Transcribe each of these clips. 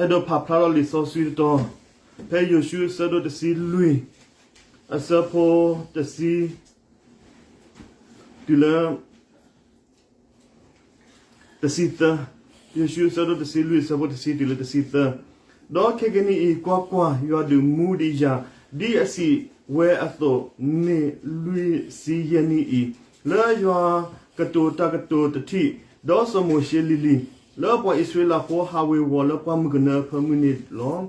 အဲၣ်ဒိးဖးဖျါထီၣ်လံာ်စီဆှံတတီၤ, ဖဲယိၤၡူအဆၢဒိၣ်တဆံလွံၢ် အဆၢဖိတဆံ တုၤလၢ တဆံသၢ, ယိၤၡူအဆၢဒိၣ်တဆံလွံၢ် အဆၢဖိတဆံတုၤလၢတဆံသၢ, ဒီးခဲကနံၣ်အံၤ ကွၢ်ကွၢ်, ယွၤဒုးမူဒံးယၤ, ဒ်အစံးဝဲအသိးန့ၣ်လွံၢ်ဆံယဲၢ်နံၣ်အံၤ, လၢယွၤကတိၤတၢ်ကတိၤတထံၣ်, ဒီးစီၤမိၤၡ့လံၤလံၤ, လၢပှၤအံၣ်စရ့လးဖိဟးဝ့ၤဝီၤလၢပှၢ်မုၢ်ကနၢအဖၢမုၢ်န့ၣ်လီၤ.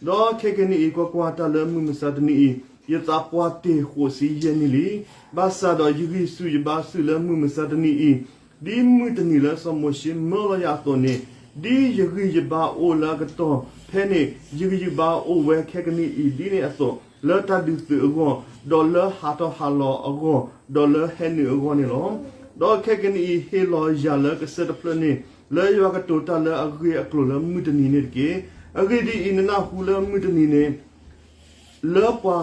ဒီးခဲကနံၣ်အံၤ ကွၢ်ကွၢ်, တၢ်လၢမုၢ်မဆါတနံၤအံၤ ယသးပှၢ်တ့ၢ်ဃိးဆံယဲၢ်နံၣ်လံ. ဘၣ်ဆၣ်ဒီးယဂံၢ်ဆူၣ်ယဘါဆူၣ်လၢမုၢ်မဆါတနံၤအံၤ, ဒ်မုၢ်တနံၤလၢစီၤမိၤၡ့မၢလီၤယၤအသိးန့ၣ်, ဒ်ယဂံၢ်ယဘါအိၣ်လၢအကတီၢ်ဖဲန့ၣ်, ယဂံၢ်ယဘါအိၣ်ဝဲခဲကနံၣ်အံၤဒ်န့ၣ်အသိး, လၢတၢ်ဒုးသုးအဂီၢ်, ဒီးလၢဟးထီၣ်ဟးလီၤအဂီၢ်, ဒီးလၢဟဲနုာ်အဂီၢ်န့ၣ်လီၤ. ဒီးခဲကနံၣ်အံၤ ဟ့ၣ်လီၤယၤလၢကစၢၢ်တဖျၢၣ်န့ၣ်, လၢယွၤကတိၤတၢ်လၢအဂ့ၢ်အကျိၤလၢမုၢ်တနံၤန့ၣ်တက့ၢ်. အဂ့ၢ်ဒ်အံၤ, နနၢ်ဟူလၢမုၢ်တနံၤန့ၣ် လၢပှၤ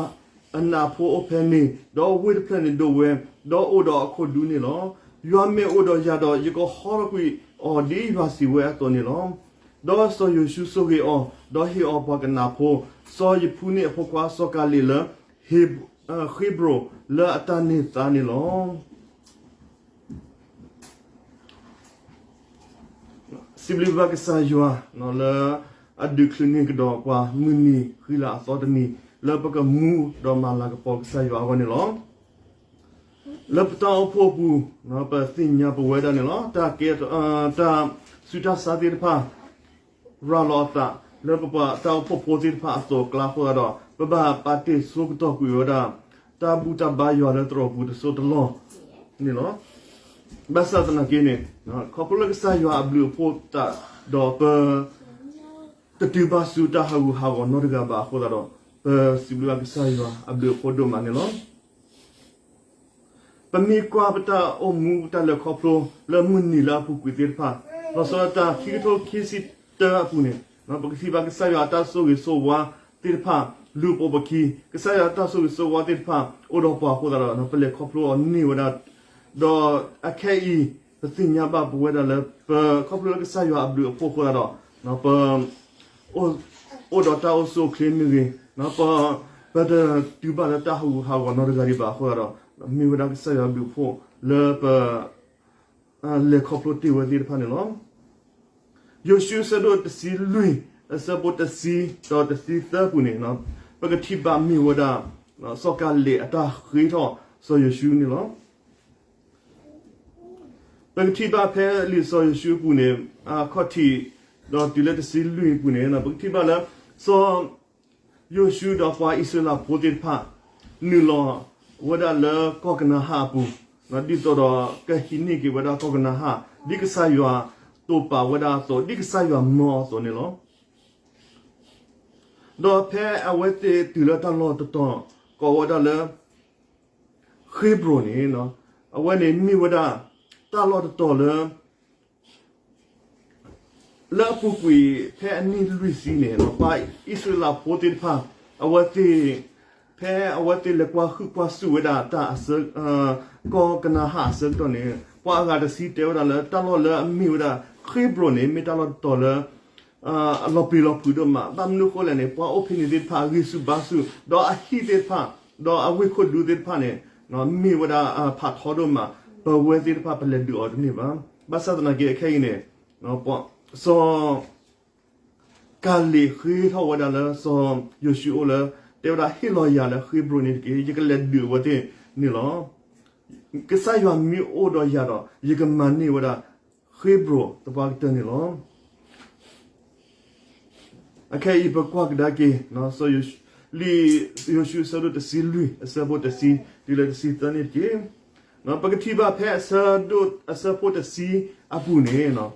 အနးဖိအိၣ်ဖဲန့ၣ်, ဒီးဝ့ၢ်တဖျၢၣ်န့ၣ်ဒိးဝဲ, ဒီးအိၣ်ဒီးအခိၣ်ဒူန့ၣ်လီၤ. ယွၤမ့ၢ်အိၣ်ဒီးယၤဒီး ယကဟီထီၣ်ကွံာ်အီၤဒ်ယွၤစံးဝဲအသိးန့ၣ်လီၤ. ဒီးစီၤယိၤၡူစူၢ်ဂ့ၤအီၤ, ဒီးဟ့ၣ်အီၤပှၤကနးဖိ, စီၤယဖူန့ၣ်အဖိခွါစီၤကၤလ့းလၢ ဃ့ဘြိၣ်လၢအတၢ်န့ၢ်သါန့ၣ်လီၤ. စံးဘျုးဘၣ်ကစၢ်ယွၤ လၢအဒုးချုးန့ၢ်ကဒီးပှၤမုၢ်နံၤဃံလၤအသီတနံၤ လၢပကမူဒီးမၤလၤကပီၤကစၢ်ယွၤအဂီၢ်န့ၣ်လီၤ. လၢပတၢ်အိၣ်ဖှိၣ်အပူၤ, ပသ့ၣ်ညါပဝဲဒၣ်န့ၣ်လီၤ. တၢ်ကဲ, တၢ်ဆူးတၢ်ဆါသ့ၣ်တဖၣ် ရၤလီၤအသး လၢပပှၤတၢ်အိၣ်ဖှိၣ်ဖိသ့ၣ်တဖၣ်အသိးအကျါအဃိသတးဒီး ပဘၣ်ပာ်တ့ၢ်ဆိကတီၢ်ကွံာ်ဝဲဒၣ် တၢ်ဘူၣ်တၢ်ဘါယွၤလၢသရိာ်ပူၤတစိၢ်တလီၢ်န့ၣ်လီၤ. ဘၣ်ဆၣ်သနာ်က့န့ၣ်, ခီဖျိလၢကစၢ်ယွၤအဘျုးအဖှိၣ်သတးဒီး ပတတုၤဘၣ်ဆူတၢ်ဟးဂူာ်ဟးဂီၤနီတဂၤဘၣ်အဃိသတးဒီး ပစံးဘျုးဘၣ်ကစၢ်ယွၤအဘျုးအဖှိၣ်ဒိၣ်မးန့ၣ်လီၤ. ပမ့ၢ်ကွၢ်ပတၢ်အိၣ်မူပတၢ်လဲၤခီဖျိလၢမုၢ်နံၤလၢအပူၤကွံာ်သ့ၣ်တဖၣ်, လီၤဆီဒၣ်တၢ်ခံကထိခံဆံတၢအပူၤန့ၣ်, ပကထံၣ်ဘၣ်ကစၢ်ယွၤအတၢ်ဆိၣ်ဂ့ၤဆိၣ်ဝါသ့ၣ်တဖၣ် လူၤပိာ်ပခံ, ကစၢ်ယွၤအတၢ်ဆိၣ်ဂ့ၤဆိၣ်ဝါသ့ၣ်တဖၣ် အိၣ်ဒီးပှၤအဃိသတးဒီး ပလဲၤခီဖျိအီၤန့ၢ်ဝဲဒၣ်, ဒီးအခဲအံၤ ပသ့ၣ်ညါဘၣ်ပဝဲဒၣ်လၢ ပခီဖျိလၢကစၢ်ယွၤအဘျုးအဖှိၣ်အဃိသတးဒီး ပ အိၣ်ဒီးတၢ်အိၣ်ဆူၣ်အိၣ်ချ့မ့ၢ်ဂ့ၤ, ပ ပတတုၤဘၣ်လၢတၢ်ဟးဂူာ်ဟးဂီၤနီတဂၤဒံးဘၣ်အဃိသတးဒီး မ့ၢ်ဝဲဒၣ်ကစၢ်ယွၤအဘျုးအဖှိၣ်လၢပ လဲၤခီဖျိတ့ၢ်ဝဲသ့ၣ်တဖၣ်န့ၣ်လီၤ. ယိၤၡူအဆၢဒိၣ်တဆံလွံၢ် အဆၢဖိတဆံဒီးတဆံသၢအပူၤန့ၣ်, ပကထံၣ်ဘၣ်မ့ၢ်ဝဲဒၣ် စီၤကၤလ့းအတၢ်ဃ့ထီၣ်စီၤယိၤၡူန့ၣ်လီၤ. ပကထံၣ်ဘၣ်ဖဲလံာ်စီၤယိၤၡူအပူၤန့ၣ်, အခီၣ်ထံး ဒီးတုၤလၢတဆံလွံၢ်အပူၤန့ၣ် ပကထံၣ်ဘၣ်လၢ စီၤယိၤၡူဒီးပှၤအံၣ်စရ့လးဖိသ့ၣ်တဖၣ် နုာ်လီၤဝဲဒၣ်လၢကီၢ်ကနၤအၣ်အပူၤ, ဒ်သိးဒီးကဟံးန့ၢ်က့ၤဝဲဒၣ်ကီၢ်ကနၤအၣ် ဒ်ကစၢ်ယွၤတိာ်ပာ်ဝဲဒၣ်အသိး, ဒ်ကစၢ်ယွၤမၢအီၤအသိးန့ၣ်လီၤ. ဒီးဖဲအဝဲသ့ၣ်တုၤလၢတၢ်လီၢ်တတီၤ ကိးဝဲဒၣ်လၢ ဃ့ဘြိၣ်န့ၣ်, အဝဲန့ၣ်မ့ၢ်ဝဲဒၣ် တၢ်လီၢ်တတီၤလၢ လၢအပူၤကွံာ်ဖဲအနံၣ်လွံၢ်ဆံန့ၣ် ပှၤအံၣ်စရ့လးဖိသ့ၣ်တဖၣ် အဝဲသ့ၣ် ဖဲအဝဲသ့ၣ်လဲၤကွၢ်ဟုၣ်ကွၢ်စူၣ်ဝဲဒၣ်တၢ်အဆၢ, ကီၢ်ကနၤအၣ်အဆၢကတီၢ်န့ၣ် ပှၤအဂၤတဆံတဲဝဲဒၣ်လၢတၢ်လီၢ်လၢအမ့ၢ်ဝဲဒၣ် ဃ့ဘြိၣ်န့ၣ် မ့ၢ်တၢ်လီၢ်တတီၤလၢ အလီၤပျံၤလီၤဖုးဒိၣ်မး, ဘၣ်မနုၤဃိလဲၣ်န့ၣ် ပှၤအိၣ်ဖဲန့ၣ်သ့ၣ်တဖၣ်အဂံၢ်ဆူၣ်ဘါဆူၣ် ဒီးအဟံၣ်သ့ၣ်တဖၣ် ဒီးအဝ့ၢ်ခိၣ်ဒူသ့ၣ်တဖၣ်န့ၣ် မ့ၢ်ဝဲဒၣ်ဖးထီဒိၣ်မး, ပဝဲသ့ၣ်တဖၣ်ပလဲၤဒုးအီၤတန့ၢ်ဘၣ်. ဘၣ်ဆၣ်သနာ်က့အခဲအံၤန့ၣ် စီၤ ကၤလ့းဃ့ထီၣ်ဝဲဒၣ်လၢစီၤယိၤၡူအအိၣ်လၢ တဲဝဲဒၣ်ဟ့ၣ်လီၤယၤလၢဃ့ဘြိၣ်န့ၣ်တက့ၢ်, ယကလဲၤဒုးအဝဲသ့ၣ်န့ၣ်လီၤ. ကစၢ်ယွၤမ့ၢ်အိၣ်ဒီးယၤဒီး ယကမၤန့ၢ်ဝဲဒၣ်ဃ့ဘြိၣ်သပှၢ်ကတၢၢ်န့ၣ်လီၤ. အခဲအံၤပကွၢ်ကဒါက့ၤ လံာ်ယိၤၡူအဆၢဒိၣ်တဆံလွံၢ် အဆၢဖိတဆံ တုၤလၢတဆံသၢန့ၣ်တက့ၢ်. ပကထံၣ်ဘၣ်ဖဲအဆၢဒိၣ်အဆၢဖိတဆံအပူၤန့ၣ်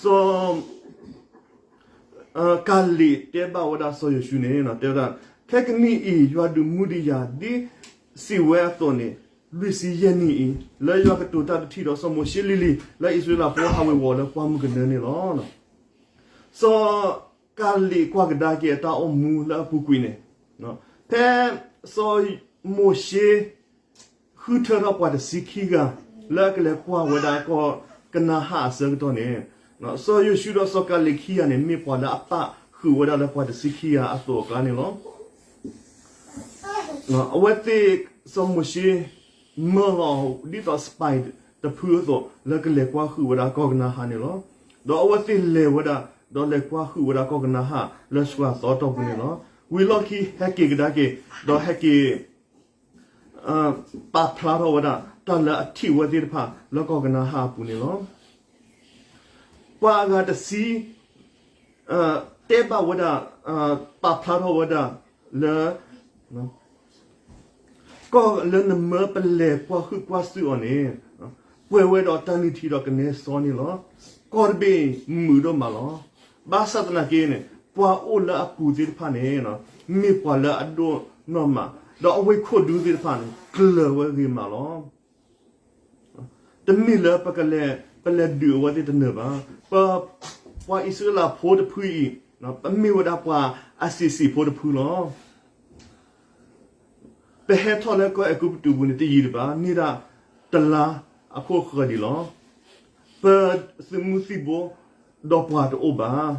စီၤ ကၤလ့းတဲဘၣ်ဝဲဒၣ်စီၤယိၤၡူန့ၣ် တဲဝဲဒၣ်, ခဲကနံၣ်အံၤ ယွၤဒုးမူဒံးယၤ ဒ်စံးဝဲအသိးန့ၣ် လွံၢ်ဆံယဲၢ်နံၣ်အံၤ, လၢယွၤကတိၤတၢ်တထံၣ်ဒီးစီၤမိၤၡ့လံၤလံၤ လၢအံၣ်စရ့လးဖိဟးဝ့ၤဝီၤလၢပှၢ်မုၢ်ကနၢန့ၣ်လီၤ. စီၤကၤလ့းကွၢ်ကဒါက့ၤအတၢ်အိၣ်မူလၢအပူၤကွံာ်န့ၣ်, ဖဲစီၤမိၤၡ့ ဃုထၢထီၣ်ပှၤတဆံခံဂၤ လၢအကလဲၤကွၢ်ဝဲဒၣ်ကီၢ်ကနၤအၣ်အဆၢကတီၢ်န့ၣ်, စီၤယိၤၡူဒီးစီၤကၤလ့းခံဂၤန့ၣ် မ့ၢ်ပှၤလၢအပာ်ဃုာ်ဝဲဒၣ်လၢပှၤတဆံခံဂၤအသိးအကျါန့ၣ်လီၤ. အဝဲသ့ၣ် စီၤမိၤၡ့ မၢလီၤဒ်သိး spy တဖုအသိး လၢကလဲၤကွၢ်ဃုာ်ဝဲဒၣ်ကီၢ်ကနၤအၣ်န့ၣ်လီၤ. ဒီးအဝဲသ့ၣ်လဲၤဝဲဒၣ် ဒီးလဲၤကွၢ်ဃုာ်ဝဲဒၣ်ကီၢ်ကနၤအၣ်လၢဆှၢအသီအတီၢ်ပူၤန့ၣ်လီၤ. ဝံၤလီၢ်ခံဟဲက့ၤကဒါက့ၤ ဒီးဟဲက့ၤ ပာ်ဖျါထီၣ်ဝဲဒၣ် တၢ်လၢအထံၣ်ဝဲသ့ၣ်တဖၣ်လၢကီၢ်ကနၤအၣ်အပူၤန့ၣ်လီၤ. ပှၤအဂၤတဆံ တဲဘၣ်ဝဲဒၣ် ပာ်ဖျါထီၣ်ဝဲဒၣ်လၢ ကီၢ်လၢနမၢပလဲၤကွၢ်ဃုာ်ကွၢ်ဆူၣ်အီၤန့ၣ် ပှဲၤဝဲဒီးတၢ်နုၢ်ထံဒီးကနဲစီန့ၣ်လီၤ. ကီၢ်တဘ့ၣ်မုာ်ဒိၣ်မးလီၤ. ဘၣ်ဆၣ်သနာ်က့န့ၣ် ပှၤအိၣ်လၢအပူၤသ့ၣ်တဖၣ်န့ၣ် မ့ၢ်ပှၤလၢအဒိၣ်နီၢ်မး, ဒီးအဝ့ၢ်ခိၣ်ဒူသ့ၣ်တဖၣ်န့ၣ် ကျၢၤဝဲဂ့ၤမးလီၤ. တမ့ၢ်လၢပကလဲၤ ပလဲၤဒုးအဝဲသ့ၣ်တနၢၤဘၣ်. ပ ပှၤအံၣ်စရ့လးဖိတဖုအံၤ ပမ့ၢ်ဝဲဒၣ်ပှၤအဆံးဆံးဖိတဖုလီၤ. ပဟဲထီၣ်လၢကီၢ်အဲၤကူပတူးပူၤန့ၣ် တယံာ်ဒံးဘၣ်, န့ၢ်ဒၣ်တလါအခိၣ်ဃၢၤဒံးလီၤ. ပသုးမုၢ်သံၣ်ဘိဒီးပှၤတအိၣ်ဘၣ်.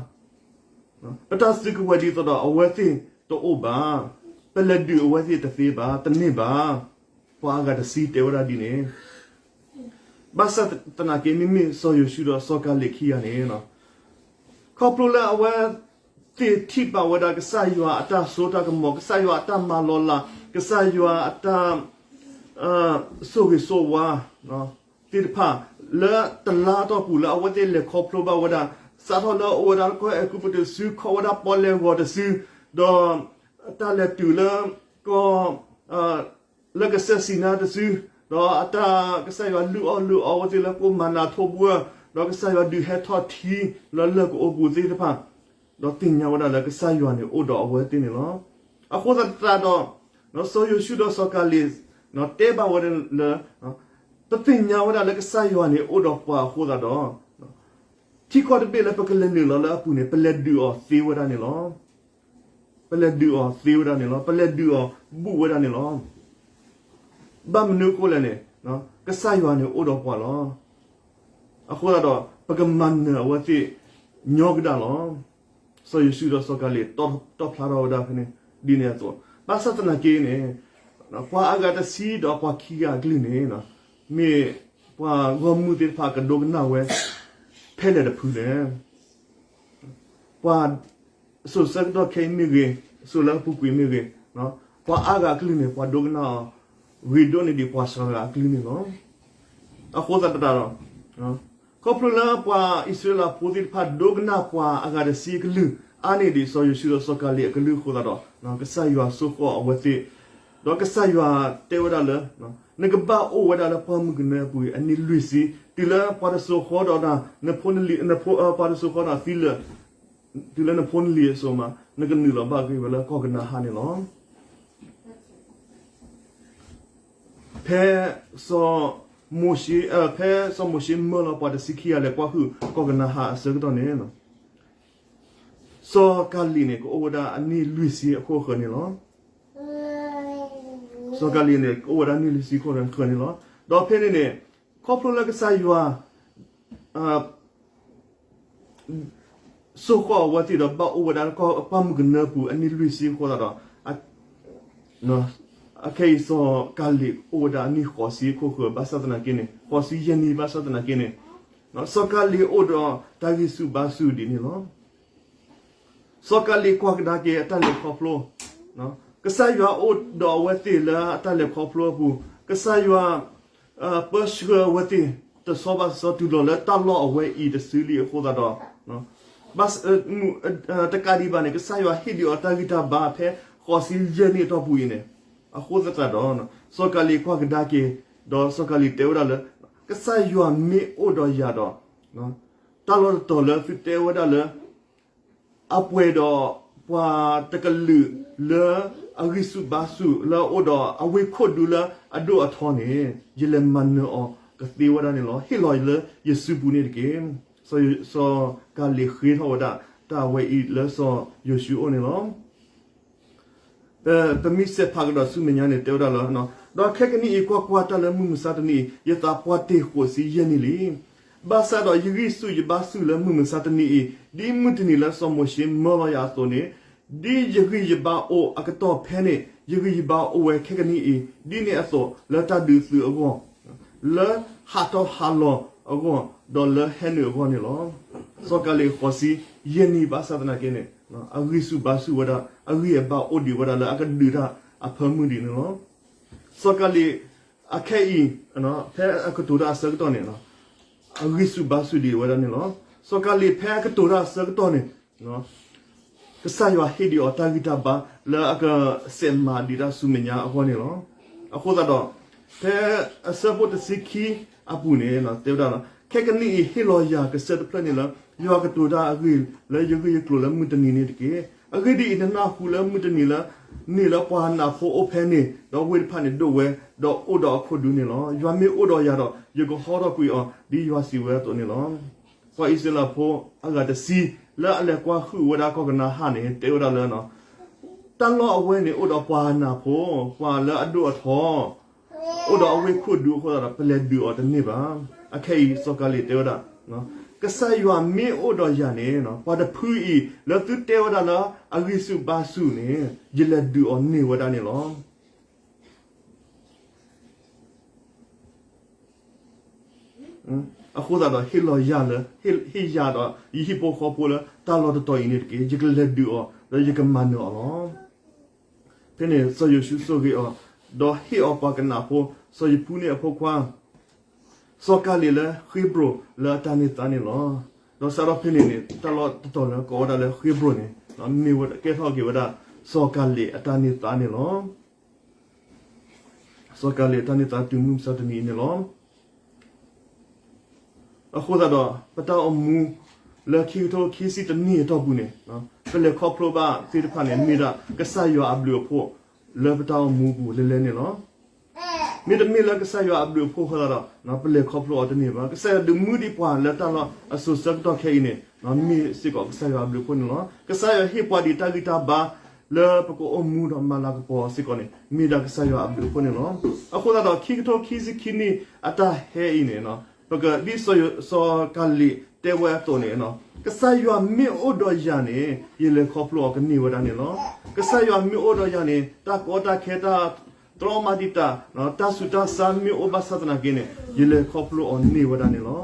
ပတၢ်စုကဝဲၤဒ်သိးဒီးအဝဲသ့ၣ်တအိၣ်ဘၣ်. ပလဲၤဒုးအဝဲသ့ၣ်တသ့ဘၣ်, တန့ၢ်ဘၣ်. ပှၤအဂၤတဆံတဲဝဲဒၣ်ဒ်န့ၣ် ဘၣ်ဆၣ်သနာ်က့ မ့မ့ၢ်စီၤယိၤၡူဒီးစီၤကၤလ့းခံဂၤန့ၣ် ခီဖျိလၢအဝဲသ့ၣ်ထံၣ်ဘၣ်ဝဲဒၣ်ကစၢ်ယွၤအတၢ်စိတၢ်ကမီၤ, ကစၢ်ယွၤအတၢ်မၤလီၤလး, ကစၢ်ယွၤအတၢ် ဆိၣ်ဂ့ၤဆိၣ်ဝါသ့ၣ်တဖၣ် လၢတလါအတီၢ်ပူၤလၢအဝဲသ့ၣ်လဲၤခီဖျိဘၣ်ဝဲဒၣ်, စးထီၣ်လၢအအိၣ်ဝဲဒၣ်လၢကီၢ်အဲၤကူပတူးတစု, ခီဝဲဒၣ်ပီၣ်လဲၣ်ဂီၤတစု, ဒီးတၢ်လဲၤတုၤလၢကီၢ် လၢကစၢၢ်စံၤနါတစု, ဒီးအတၢ်ကစၢ်ယွၤလုၢ်အီၣ်လုၢ်အီအဝဲသ့ၣ်လၢကိၣ်မၤနၤထိးဘှၢ, ဒီးကစၢ်ယွၤဒုးဟဲထီၣ်ထံလၢလၢၢ်ကအိပူၤသ့ၣ်တဖၣ်, ဒီးသ့ၣ်ညါဝဲဒၣ်လၢကစၢ်ယွၤန့ၣ်အိၣ်ဒီးအဝဲသ့ၣ်န့ၣ်လီၤ. အဃိသတးဒီး စီၤယိၤၡူဒီးစီၤကၤလ့း တဲဘၣ်ဝဲဒၣ်လၢ ပသ့ၣ်ညါဝဲဒၣ်လၢကစၢ်ယွၤန့ၣ်အိၣ်ဒီးပှၤအဃိသတးဒီး ထံကီၢ်တဘ့ၣ်လၢပကလဲၤနုာ်လီၤလၢအပူၤန့ၣ် ပလဲၤဒုးအီၤသ့ဝဲဒၣ်န့ၣ်လီၤ. ပလဲၤဒုးအီၤသ့ဝဲဒၣ်န့ၣ်လီၤ. ပလဲၤဒုးအီၤဘူးဝဲဒၣ်န့ၣ်လီၤ. ဘၣ်မနုၤအဃိလဲၣ်န့ၣ် ကစၢ်ယွၤန့ၣ်အိၣ်ဒီးပှၤလီၤ. အဃိသတးဒီး ပကမၤနၢၤအဝဲသ့ၣ်ညီကဒၣ်လီၤ. စီၤယိၤၡူဒီးစီၤကၤလ့း တီၣ်ဖျါထီၣ်ဝဲဒၣ်ဖဲန့ၣ် ဒ်န့ၣ်အသိး, ဘၣ်ဆၣ်သနာ်က့န့ၣ် ပှၤအါဂၤတဆံဒီးပှၤခံဂၤအကလုၢ်န့ၣ် မ့ၢ်ပှၤဂီၢ်မုၢ်သ့ၣ်တဖၣ်ကဒိကနၣ်ဝဲ ဖဲလဲၣ်တဖုလဲၣ်. ပှၤ စိၤဆၢကတီၢ်ခဲအံၤမ့ၢ်ဂ့ၤ, စိၤလၢအပူၤကွံာ်မ့ၢ်ဂ့ၤ, ပှၤအါဂၤအကလုၢ်န့ၣ် ပှၤဒိကနၣ်အီၤ ဂ့ၤဒိၣ်န့ၢ်ဒံးပှၤစှၤဂၤအကလုၢ်န့ၣ်လီၤ. အဃိသတးဒီး ခီဖျိလၢပှၤအံၣ်စရ့လးဖိသ့ၣ်တဖၣ်ဒိကနၣ်ပှၤအဂၤတဆံအကလုၢ် အါန့ၢ်ဒံးစီၤယိၤၡူဒီးစီၤကၤလ့းအကလုၢ်အဃိသတးဒီး ကစၢ်ယွၤစိာ်ဃီအဝဲသ့ၣ်, ဒီးကစၢ်ယွၤတဲဝဲဒၣ်လၢ နကဘၣ်အိၣ်ဝဲဒၣ်လၢပှၢ်မုၢ်ကနၢအပူၤအနံၣ်လွံၢ်ဆံ, တုၤလၢပှၤတစိၤဃီဒီးနဖိနလံၤ, ပှၤတစိၤဃီဒီးသံလၢာ်, တုၤလၢနဖိနလံၤအစိၤမး နကနုာ်လီၤဘၣ်က့ၤဝဲလၢကီၢ်ကနၤအၣ်န့ၣ်လီၤ. ဖဲစီၤမိၤၡ့, ဖဲစီၤမိၤၡ့မၢလီၤပှၤတဆံခံဂၤလဲၤကွၢ်ဟုၣ်ကီၢ်ကနၤအၣ်အဆၢကတီၢ်န့ၣ် စီၤကၤလ့းန့ၣ် ကအိၣ်ဝဲဒၣ်အနံၣ်လွံၢ်ဆံအခိၣ်ဃၢၤန့ၣ်လီၤ. စီၤကၤလ့းန့ၣ် ကအိၣ်ဝဲဒၣ်နံၣ်လွံၢ်ဆံအခိၣ်ဃၢၤန့ၣ်လီၤ. ဒီးဖဲန့ၣ်န့ၣ် ခီဖျိလၢကစၢ်ယွၤ စိာ်ဃီအဝဲသ့ၣ်ဒီးဘၣ်အိၣ်ဝဲဒၣ်လၢပှၢ်မုၢ်ကနၢအပူၤအနံၣ်လွံၢ်ဆံအဃိသတးဒီး အခဲအံၤစီၤကၤလ့းအိၣ်ဝဲဒၣ်အနံၣ်ဃိးဆံအခိၣ်ဃၢၤဘၣ်ဆၣ်သနာ်က့န့ၣ်, ဃိးဆံယဲၢ်နံၣ်ဘၣ်ဆၣ်သနာ်က့န့ၣ်, စီၤကၤလ့းအိၣ်ဒီးတၢ်ဂံၢ်ဆူၣ်ဘါဆူၣ်ဒ်န့ၣ်လီၤ. စီၤကၤလ့းကွၢ်ကဒါက့ၤအတၢ်လဲၤခီဖျိ, ကစၢ်ယွၤအိၣ်ဒီးအဝဲသ့ၣ်လၢအတၢ်လဲၤခီဖျိအပူၤ, ကစၢ်ယွၤ ပၢဆှၢအဝဲသ့ၣ် တဆီဘၣ်တဆီတုၤလီၤလၢတၢ်လီၢ်အဝဲအံၤတစုလံအဃိသတးဒီး တကးဒံးဘၣ်န့ၣ် ကစၢ်ယွၤဟ့ၣ်ဒံးအီၤတၢ်ဂံၢ်တၢ်ဘါဖဲဃိးဆံယဲၢ်နံၣ်အတီၢ်ပူၤအံၤန့ၣ်, အဃိသတးဒီး စီၤကၤလ့းကွၢ်ကဒါက့ၤ, ဒီးစီၤကၤလ့းတဲဝဲဒၣ်လၢ ကစၢ်ယွၤမ့ၢ်အိၣ်ဒီးယၤဒီး တၢ်လီၢ်တတီၤလၢသုတဲဝဲဒၣ်လၢ အပှဲၤဒီးပှၤတကလုာ်လၢအဂံၢ်ဆူၣ်ဘါဆူၣ်လၢအအိၣ်ဒီးအဝ့ၢ်ခိၣ်ဒူလၢအဒိၣ်အထီန့ၣ် ယလဲၤမၤနၢၤအီၤကသ့ဝဲဒၣ်န့ၣ်လီၤ. ဟ့ၣ်လီၤလၢယစုပူၤန့ၣ်တက့ၢ်. စီၤကၤလ့းဃ့ထီၣ်ဝဲဒၣ်တၢ်အဝဲအံၤလၢစီၤယိၤၡူအအိၣ်န့ၣ်လီၤ. ပမ့ၢ်စဲးဖးကဒီးဆူမဲာ်ညါန့ၣ် တဲဝဲဒၣ်လၢ ဒီးခဲကနံၣ်အံၤကွၢ်ကွၢ်တၢ်လၢမုၢ်မဆါတနံၤအံၤ ယသးပှၢ်တ့ၢ်ဃိးဆံယဲၢ်နံၣ်လံ. ဘၣ်ဆၣ်ဒီးယဂံၢ်ဆူၣ်ယဘါဆူၣ်လၢမုၢ်မဆါတနံၤအံၤ, ဒ်မုၢ်တနံၤလၢစီၤမိၤၡ့မၢလီၤယၤအသိးန့ၣ်, ဒ်ယဂံၢ်ယဘါအိၣ်အကတီၢ်ဖဲန့ၣ်, ယဂံၢ်ယဘါအိၣ်ဝဲခဲကနံၣ်အံၤ, ဒ်န့ၣ်အသိးလၢတၢ်ဒုးသုးအဂီၢ်, လၢဟးထီၣ်ဟးလီၤအဂီၢ်, ဒီးလၢဟဲနုာ်အဂီၢ်န့ၣ်လီၤ. စီၤကၤလ့းဃိးဆံယဲၢ်နံၣ် ဘၣ်ဆၣ်သနာ်က့န့ၣ်, အဂံၢ်ဆူၣ်ဘါဆူၣ်ဝဲဒၣ်, အဂံၢ်အဘါအိၣ်ဒံးဝဲဒၣ်လၢအကဒုးတၢ်အဖၢမုၢ်ဒံးန့ၣ်လီၤ. စီၤကၤလ့းအခဲအံၤ, ဖဲအကတိၤတၢ်အဆၢကတီၢ်န့ၣ်, အဂံၢ်ဆူၣ်ဘါဆူၣ်ဒံးဝဲဒၣ်န့ၣ်လီၤ. စီၤကၤလ့းဖဲအကတိၤတၢ်အဆၢကတီၢ်န့ၣ်, ကစၢ်ယွၤဟ့ၣ်ဒံးအီၤတၢ်ဂံၢ်တၢ်ဘါ လၢအကစဲးမၤဒံးတၢ်ဆူမဲာ်ညါအဂီၢ်န့ၣ်လီၤ. အဃိသတးဒီး, ဖဲအဆၢဖိတဆံခံအပူၤန့ၣ်, တဲဝဲဒၣ်, ခဲကနံၣ်အံၤဟ့ၣ်လီၤယၤကစၢၢ်တဖျၢၣ်န့ၣ်လၢ ယွၤကတိၤတၢ်အဂ့ၢ်လၢယဂ့ၢ်ယကျိၤလၢမုၢ်တနံၤန့ၣ်တက့ၢ်. အဂ့ၢ်ဒ်အံၤ, နနၢ်ဟူလၢမုၢ်တနံၤလၢ န့ၢ်လၢပှၤနးဖိအိၣ်ဖဲန့ၣ်, ဒီးဝ့ၢ်တဖၣ်န့ၣ်ဒိၣ်ဝဲ, ဒီးအိၣ်ဒီးအခိၣ်ဒူန့ၣ်လီၤ. ယွၤမ့ၢ်အိၣ်ဒီးယၤဒီး, ယကဟီထီၣ်ကွံာ်အီၤ ဒ်ယွၤစံးဝဲအသိးန့ၣ်လီၤ. ပှၤအံၣ်စရ့လးဖိအဂၤတဆံ လၢအလဲၤကွၢ်ဟုၣ်ဝဲဒၣ်ကီၢ်ကနၤအၣ်န့ၣ် တဲဝဲဒၣ်လၢ, တၢ်လီၢ်အဝဲန့ၣ်အိၣ်ဒီးပှၤနးဖိ, ပှၤလၢအဒိၣ်အထီ, အိၣ်ဒီးအဝ့ၢ်ခိၣ်ဒူအဃိသတးဒီး ပလဲၤဒုးအီၤတန့ၢ်ဘၣ်. အခဲအံၤစီၤကၤလ့းတဲဝဲဒၣ်, ကစၢ်ယွၤမ့ၢ်အိၣ်ဒီးယၤန့ၣ်, ပှၤတဖုအံၤ လၢသုတဲဝဲဒၣ်လၢအဂံၢ်ဆူၣ်ဘါဆူၣ်န့ၣ်, ယလဲၤဒုးအီၤန့ၢ်ဝဲဒၣ်န့ၣ်လီၤ. အဃိသတးဒီးဟ့ၣ်လီၤယၤလၢ, ဟ့ၣ်ယၤဒီးယဟံၣ်ဖိဃီဖိလၢတၢ်လီၢ်တတီၤအံၤန့ၣ်တက့ၢ်. ယကလဲၤဒုးအီၤ ဒီးယကမၤနၢၤအီၤလီၤ. ဖဲန့ၣ်စီၤယိၤၡူဆိၣ်ဂ့ၤအီၤ, ဒီးဟ့ၣ်အီၤပှၤကနးဖိ, စီၤယဖူန့ၣ်အဖိခွါ စီၤကၤလ့းလၢဃ့ဘြိၣ်လၢအတၢ်န့ၢ်သါန့ၣ်လီၤ. ဒီးစးထီၣ်ဖဲန့ၣ်န့ၣ် တၢ်လီၢ်တတီၤလၢကိးဝဲဒၣ်လၢဃ့ဘြိၣ်န့ၣ်, မ့ၢ်ဝဲကဲထီၣ်က့ၤဝဲဒၣ် စီၤကၤလ့းအတၢ်န့ၢ်သါန့ၣ်လီၤ. စီၤကၤလ့းအတၢ်န့ၢ်သါတုၤမုၢ်မဆါတနံၤအံၤန့ၣ်လီၤ. အဃိသတးဒီး ပတၢ်အိၣ်မူလၢခံကထိခံဆံတနံၣ်အတီၢ်ပူၤန့ၣ်, ပလဲၤခီဖျိဘၣ်သ့ၣ်တဖၣ်န့ၣ် မ့ၢ်ဒၣ်ကစၢ်ယွၤအဘျုးအဖှိၣ်လၢပတၢ်အိၣ်မူအပူၤလၢလဲၣ်န့ၣ်လီၤ. မ့တမ့ၢ်လၢကစၢ်ယွၤအဘျုးအဖှိၣ်အဃိသတးဒီး ပလဲၤခီဖျိအီၤတန့ၢ်ဘၣ်. ကစၢ်ယွၤဒုးမူဒံးပှၤလၢတၢ်လီၢ်အစိၤဆၢကတီၢ်ခဲအံၤန့ၣ်, မ့ၢ်စ့ၢ်ကီးကစၢ်ယွၤအဘျုးအဖှိၣ်န့ၣ်လီၤ. ကစၢ်ယွၤဟ့ၣ်ပှၤဒံးတၢ်ဂံၢ်တၢ်ဘါလၢပကအိၣ်မူဒီးမၤလၤကပီၤစ့ၢ်ကီးန့ၣ် မ့ၢ်ဒၣ်ကစၢ်ယွၤအဘျုးအဖှိၣ်န့ၣ်လီၤ. အဃိသတးဒီး ခံကထိခံဆံခံနံၣ်အတၢ်ဟဲအံၤန့ၣ်, ပကဒ်စီၤကၤလ့းတဲဝဲအသိးန့ၣ်, ကစၢ်ယွၤမ့ၢ်အိၣ်ဒီးယၤန့ၣ် ယလဲၤခီဖျိအီၤကန့ၢ်ဝဲဒၣ်န့ၣ်လီၤ. ကစၢ်ယွၤမ့ၢ်အိၣ်ဒီးယၤန့ၣ် တၢ်ကီတၢ်ခဲ တြီမၤတံာ်တာ်, တၢ်ဆူးတၢ်ဆါမ့ၢ်အိၣ်ဘၣ်ဆၣ်သနာ်က့န့ၣ် ယလဲၤခီဖျိအီၤန့ၢ်ဝဲဒၣ်န့ၣ်လီၤ.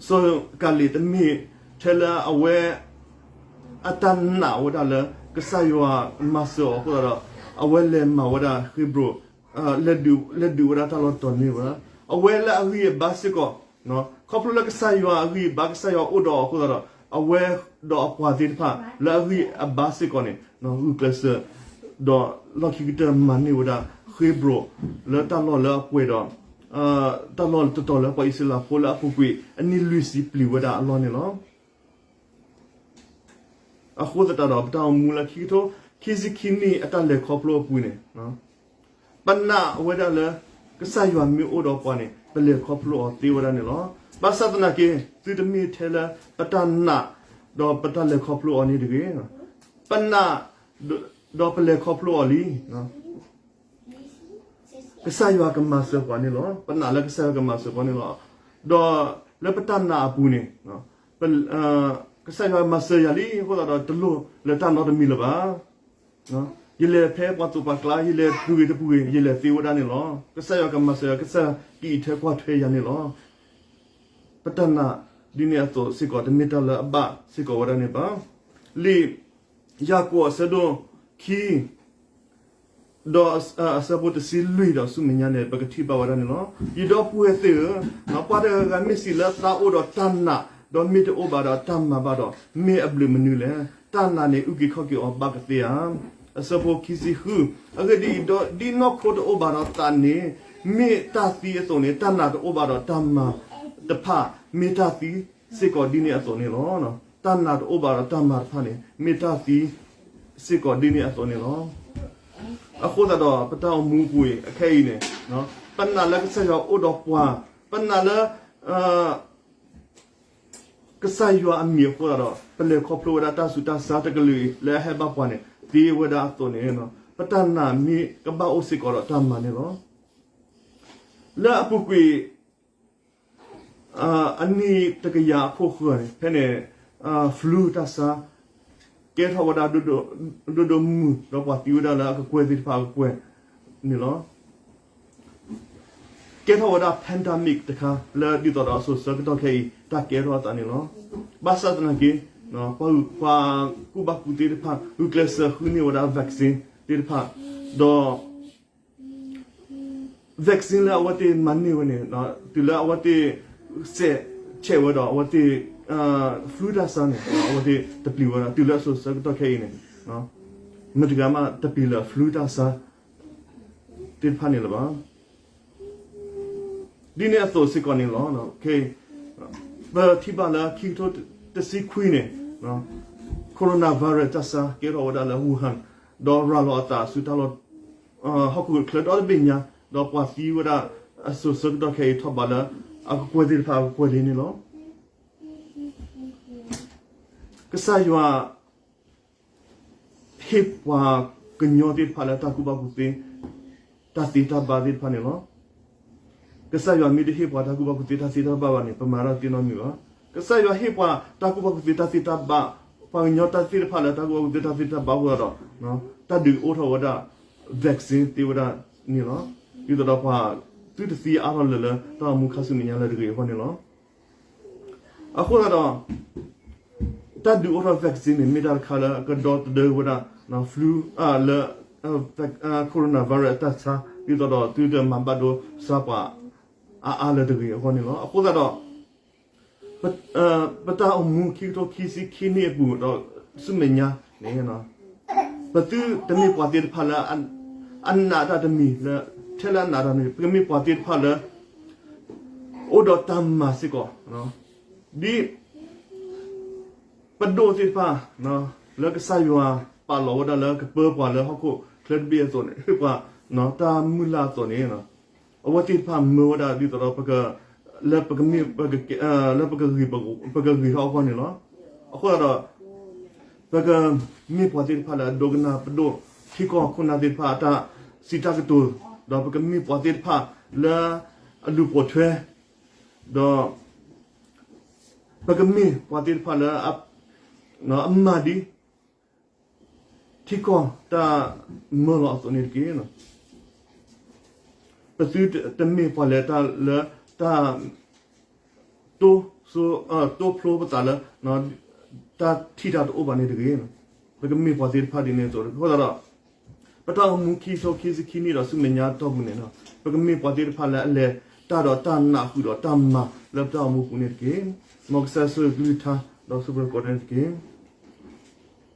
စီၤကၤလ့းတမ့ၢ်ထဲလၢအဝဲ အတၢ်နာ်ဝဲဒၣ်လၢ ကစၢ်ယွၤမၤစၢၤအီၤအဃိသတးဒီး အဝဲလဲၤမၤဝဲဒၣ်ဃ့ဘြိၣ်, လဲၤဒုးဝဲဒၣ်တၢ်လီၢ်တတီၤန့ၢ်ဝဲဒၣ်, အဝဲလၢအဂံၢ်အဘါစ့ၢ်ကီး, ခီဖျိလၢကစၢ်ယွၤအဂံၢ်အဘါ ကစၢ်ယွၤအိၣ်ဒီးအီၤအဃိသတးဒီး အဝဲဒီးအပှၤသ့ၣ်တဖၣ်လၢအဂံၢ်အဘါစ့ၢ်ကီးန့ၣ် ဂုာ်ကျဲးစၢး ဒီးလီၢ်ခံကတၢၢ်မၤန့ၢ်ဝဲဒၣ်ဃ့ဘြိၣ် လၢတၢ်လီၢ်လၢအပှဲၤဒီး တၢ်လီၢ်တတီၤလၢပှၤအံၣ်စရ့လးဖိလၢအပူၤကွံာ်အနံၣ်လွံၢ်ဆံပျံၤဝဲဒၣ်အလီၢ်န့ၣ်လီၤ. အဃိသတးဒီး ပတၢ်အိၣ်မူလၢခံကထိခံဆံခံနံၣ်အတၢ်လဲၤခီဖျိအပူၤန့ၣ်, ပနာ်ဝဲဒၣ်လၢ ကစၢ်ယွၤမ့ၢ်အိၣ်ဒီးပှၤန့ၣ် ပလဲၤခီဖျိအီၤသ့ဝဲဒၣ်န့ၣ်လီၤ. ဘၣ်ဆၣ်သနာ်က့ သုတမ့ၢ်ထဲလၢပတၢ်နာ် ဒီးပတၢ်လဲၤခီဖျိအီၤန့ၣ်တဂ့ၤ. ပနာ် ဒီးပလဲၤခီဖျိအီၤလံ ကစၢ်ယွၤကမၤစၢၤပှၤန့ၣ်လီၤ. ပနာ်လၢကစၢ်ယွၤကမၤစၢၤပှၤန့ၣ်လီၤ. ဒီးလၢပတၢ်နာ်အပူၤန့ၣ် ကစၢ်ယွၤမၤစၢၤယၤလံအဃိသတးဒီး တလိၣ်လဲၤတၢ်နီတမံၤလၢၤဘၣ်. ယလဲၤဖဲပှၤသိးပှၤကျါ ယလဲၤတပူၤဂ့ၤတပူၤဂ့ၤ ယလဲၤသ့ဝဲဒၣ်န့ၣ်လီၤ. ကစၢ်ယွၤကမၤစၢၤယၤ ကစၢ်ယွၤကအံးထွဲကွၢ်ထွဲယၤန့ၣ်လီၤ. ပတၢ်နာ်ဒ်န့ၣ်အသိးစ့ၢ်ကီး တမ့ၢ်တၢ်လၢအဘၣ်စ့ၢ်ကီးဝဲဒၣ်န့ၣ်ဘၣ်. လံာ်ယၤကိာ်အဆၢဒိၣ်ခံ ဒီးအဆၢဖိတဆံလွံၢ်ဒီးဆူမဲာ်ညါန့ၣ် ပကထံၣ်ဘၣ်ဝဲဒၣ်န့ၣ်လီၤ. ယဒီပုၢ်ဝဲၢ်သ့ၣ်ဧၢ, ပှၤတဂၤဂၤမ့ၢ်စံးလၢသးအိၣ်ဒီးတၢ်နာ်, ဒီးမ့ၢ်တအိၣ်ဘၣ်ဒီးတၢ်မၤဘၣ်ဒီး, မ့ၢ်အဘျုးမနုၤလဲၣ်. တၢ်နာ်န့ၣ် အုၣ်က့ၤခီၣ်က့ၤအီၤဘၣ်ကသ့ဧါ. အဆၢဖိခံဆံဃု, အဂ့ၢ်ဒ်အံၤ, ဒ်နီၢ်ခိတအိၣ်ဘၣ်ဒီးသးန့ၣ် မ့ၢ်တၢ်သံအသိးန့ၣ်, တၢ်နာ်တအိၣ်ဘၣ်ဒီးတၢ်မၤတဖၣ် မ့ၢ်တၢ်သံစ့ၢ်ကီးဒ်န့ၣ်အသိးန့ၣ်လီၤ. တၢ်နာ်တအိၣ်ဘၣ်ဒီးတၢ်မၤတဖၣ်န့ၣ် မ့ၢ်တၢ်သံစ့ၢ်ကီးဒ်န့ၣ်အသိးန့ၣ်လီၤ. အဃိသတးဒီး ပတၢ်အိၣ်မူအပူၤအံၤ အခဲအံၤန့ၣ်, ပနာ်လၢကစၢ်ယွၤအိၣ်ဒီးပှၤ, ပနာ်လၢ ကစၢ်ယွၤအမံၤအဃိသတးဒီး ပလဲၤခီဖျိဝဲဒၣ်တၢ်ဆူးတၢ်ဆါတကလုာ်အံၤ လၢအဟဲဘၣ်ပှၤန့ၣ် သ့ဝဲဒၣ်အသိးန့ၣ်, ပတၢ်နာ်မ့ၢ်ကဘၣ်အိၣ်စ့ၢ်ကီးဒီးတၢ်မၤန့ၣ်လီၤ. လၢအပူၤကွံာ် အနံၣ်တကယၤအဖီခိၣ်န့ၣ် ဖဲန့ၣ် flu တၢ်ဆါ ကဲထီၣ်ဝဲဒၣ် ဒိၣ်ဒိၣ်မုၢ် ဒီးပှၤသံဝဲဒၣ်လၢအကကွဲၢ်သ့ၣ်တဖၣ်အကကွဲၢ်န့ၣ်လီၤ. ကဲထီၣ်ဝဲဒၣ် pandemic တခါ လၢဒ်သိးဒီးအစိၤဆၢကတီၢ်ခဲအံၤ တၢ်ကဲထီၣ်အသးန့ၣ်လီၤ. ဘၣ်ဆၣ်သနာ်က့ ပှၤကူၣ်ဘၣ်ကူၣ်သ့သ့ၣ်တဖၣ် ဂုာ်ကျဲးစၢးဃုန့ၢ်ဝဲဒၣ် vaccine သ့ၣ်တဖၣ် ဒီး vaccine လၢအဝဲသ့ၣ်မၤန့ၢ်ဝဲန့ၣ် တုၤလၢအဝဲသ့ၣ် စဲးဆဲးဝဲဒီး အဝဲသ့ၣ် flu တၢ်ဆါန့ၣ် အဝဲသ့ၣ်တပျံၤဝဲဒီး တုၤလၢအစိၤဆၢကတီၢ်ခဲအံၤန့ၣ် မတၤတဂၤမးတပျံၤလၢ flu တၢ်ဆါ သ့ၣ်တဖၣ်န့ၣ်လၢၤဘၣ်. ဒ်န့ၣ်အသိးစ့ၢ်ကီးန့ၣ်လီၤ. ပထံၣ်ဘၣ်လၢခံကထိတဆံခွံန့ၣ် coronavirus တၢ်ဆါကဲထီၣ်ဝဲဒၣ်လၢ Wuhan ဒီးရၤလီၤအသးဆူတၢ်လီၢ် ဟီၣ်ခိၣ်ချၢဒီတဘ့ၣ်ညါ ဒီးပှၤသံဝဲဒၣ်အစိၤဆၢကတီၢ်ခဲအံၤထီၣ်ဘးလၢ အကကွဲၢ်သ့ၣ်တဖၣ်အကကွဲၢ်လံန့ၣ်လီၤ. ကစၢ်ယွၤ ဟ့ၣ်ပှၤကညီသ့ၣ်တဖၣ်လၢတၢ်ကူၣ်ဘၣ်ကူၣ်သ့ တၢ်သ့တၢ်ဘၣ်သ့ၣ်တဖၣ်န့ၣ်လီၤ. ကစၢ်ယွၤမ့ၢ်တဟ့ၣ်ပှၤတၢ်ကူၣ်ဘၣ်ကူၣ်သ့တၢ်သ့တၢ်ဘၣ်ဘၣ်န့ၣ် ပမၤတၢ်တသ့နီတမံၤဘၣ်. ကစၢ်ယွၤဟ့ၣ်ပှၤတၢ်ကူၣ်ဘၣ်ကူၣ်သ့တၢ်သ့တၢ်ဘၣ်, ပှၤကညီတၢ်သ့ၣ်တဖၣ်လၢတၢ်ကူၣ်ဘၣ်ကူၣ်သ့တၢ်သ့တၢ်ဘၣ်အဃိသတးဒီး တၢ်ဒုးအိၣ်ထီၣ်ဝဲဒၣ် vaccine သ့ဝဲဒၣ်န့ၣ်လီၤ. ဒ်သိးဒီးပှၤသုတသံအါထီၣ်လၢၤလၢတၢ်အိၣ်မူခါဆူမဲာ်ညါလၢၤတဂ့ၤအဂီၢ်န့ၣ်လီၤ. အဃိသတးဒီး တၢ်ဒုးအိၣ်ထီၣ် vaccine န့ၣ် မ့ၢ်တၢ်တခါလၢအကဒီသဒၢဝဲဒၣ် flu လၢ coronavirus အတၢ်ဆါ ဒ်သိးဒီးသုတမၤဘၣ်ဒိဆါပှၤအါအါလၢၤတဂ့ၤအဂီၢ်န့ၣ်လီၤ. အဃိသတးဒီး ပတၢ်အိၣ်မူခံကထိခံဆံခံနံၣ်အပူၤဒီးဆူမဲာ်ညါန့ၣ် ပသုတမ့ၢ်ပှၤသ့ၣ်တဖၣ်လၢ အနာ်တၢ်တမံၤလၢ ထဲလၢအနာ်တၢ်န့ၣ် ပကမ့ၢ်ပှၤသ့ၣ်တဖၣ်လၢ အိၣ်ဒီးတၢ်မၤစ့ၢ်ကီး ဒ်ပဒိၣ်သ့ၣ်တဖၣ် လၢကစၢ်ယွၤပာ်လီၤဝဲဒၣ်လၢကပၢပှၤလၢဟီၣ်ခိၣ်ချၢတဘ့ၣ်အသိးန့ၣ် ဟ့ၣ်ပှၤတၢ်မုၢ်လၢ်အသိးန့ၣ် အဝဲသ့ၣ်တဖၣ်မၢဝဲဒၣ်ဒ်သိးဒီး လၢပကမ့ၢ် လၢပကဂံၢ် ပကဂံၢ်ထီၣ်အဂီၢ်န့ၣ်လီၤ. အဃိသတးဒီး ပကမ့ၢ်ပှၤသ့ၣ်တဖၣ်လၢအဒိကနၣ်ပဒိၣ်ထံကီၢ်ခိၣ်နၢ်သ့ၣ်တဖၣ်အတၢ်စံးတၢ်ကတိၤ, ဒီးပကမ့ၢ်ပှၤသ့ၣ်တဖၣ်လၢအလူၤပိာ်ထွဲ, ဒီး ပကမ့ၢ်ပှၤသ့ၣ်တဖၣ်လၢ အမၤဒ် ထံကီၢ်တၢ်မၢလီၤအသိးန့ၣ်တက့ၢ်. ပသုတမ့ၢ်ပှၤလဲၤတၢ်လၢတၢ် တိ တိဖျိပသးလၢ တၢ်ထံၣ်တၢ်တအိၣ်ဘၣ်န့ၣ်တဂ့ၤ. ပကမ့ၢ်ပှၤသ့ၣ်တဖၣ်ဒ်န့ၣ်အသိးအဃိသတးဒီး ပတၢ်အိၣ်မူခံကထိခံဆံခံနံၣ်ဒီးဆူမဲာ်ညါအတီၢ်ပူၤန့ၣ် ပကမ့ၢ်ပှၤသ့ၣ်တဖၣ်လၢအလဲၤတၢ်ဒီးတၢ်နးဃုာ်ဒီးတၢ်မၤလၢပတၢ်အိၣ်မူပူၤန့ၣ်တက့ၢ်. မ်ကစၢ်ဆိၣ်ဂ့ၤကလုၢ်ကထါ ဒီးဆိၣ်ဂ့ၤကိးဂၤဒဲးန့ၣ်တက့ၢ်.